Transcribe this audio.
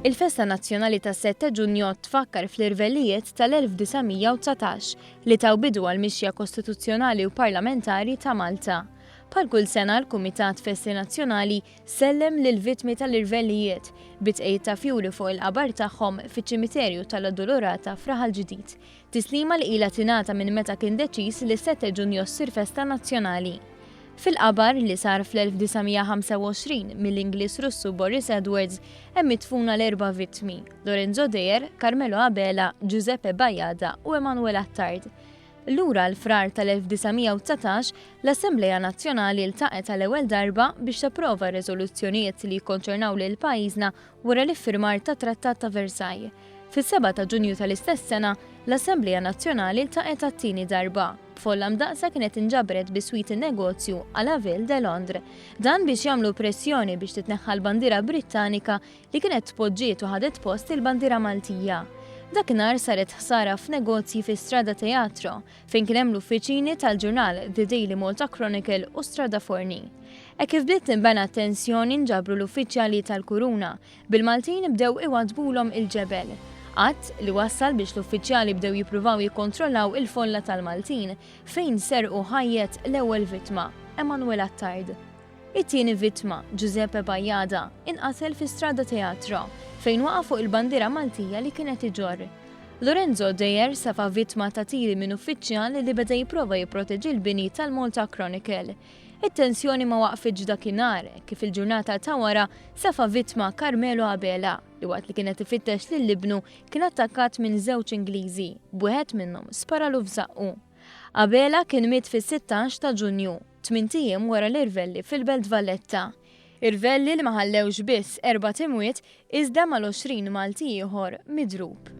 Il-festa nazzjonali tas-Sette Ġunju tfakkar fl-irvellijiet tal-1919 li taw bidu għall-mixja kostituzzjonali u parlamentari ta' Malta. Bħal kull sena l-Kumitat Festi Nazzjonali sellem lill-vittmi tal-irvellijiet bi tqegħid ta' fjuri fuq il-qabar tagħhom fiċ-ċimiterju tal-Addolorata f'Raħal Ġdid. Tislima li ilha tingħata minn meta kien deċiż li s-Sette Ġunju ssir festa nazzjonali. Fil-qabar, li sar fl-1925 mill-Ingliż Russu Boris Edwards, hemm midfuna l-erba' vittmi, Lorenzo Deher, Carmelo Abela, Giuseppe Bajada u Emanuel Attard. Lura għal Frar tal-1919, l-Assemblea Nazzjonali ltaqgħet għall-ewwel darba biex tapprova reżoluzzjonijiet li jikkonċernaw lil pajjiżna wara l-iffirmar tat-Trattat ta' Versailles. Fis-7 ta' Ġunju tal-istess sena, l-Assemblea Nazzjonali ltaqgħet għat-tieni darba. Folla mdaqqsa kienet inġabret biswit in-negozju à la Ville de Londres. Dan biex jagħmlu pressjoni biex titneħħa l-bandiera Brittanika li kienet tpoġġiet u ħadet post il-bandiera Maltija. Dakinhar saret ħsara f'negozji fi Strada Teatro, fejn kien hemm l-uffiċini tal-ġurnal The Daily Malta Chronicle u Strada Forni. Hekk kif bdiet tinbena t-tensjoni nġabru l-uffiċjali tal-Kuruna, bil-Maltin bdew iwaddbulhom il-ġebel. Att li wassal biex l-uffiċjali bdew jippruvaw jikkontrollaw il-folla tal-Maltin, fejn serqu ħajjet l-ewwel vittma, Emanuel Attard. It-tieni vittma, Giuseppe Bajada, inqatel fi Strada Teatro, fejn waqa' fuq il-bandiera Maltija li kien qed iġorr. Lorenzo Deher safa vittma ta' tiri minn uffiċjal li beda jipprova jipproteġi l-bini tal-Malta Chronicle. It-tensjoni ma waqfitx dakinhar, hekk kif il-ġurnata ta' wara safa vittma Carmelo Abela, li waqt li kien qed ifittex lil ibnu kien attakkat minn żewġ Ingliżi, b'wieħed minnhom sparalu f'żaqqu. Abela kien miet fis-16 ta' Ġunju, tmint ijiem wara l-irvelli fil-Belt Valletta. Irvelli li ma ħallewx biss erbat imwiet iżda mal-20 Malti ieħor midrub.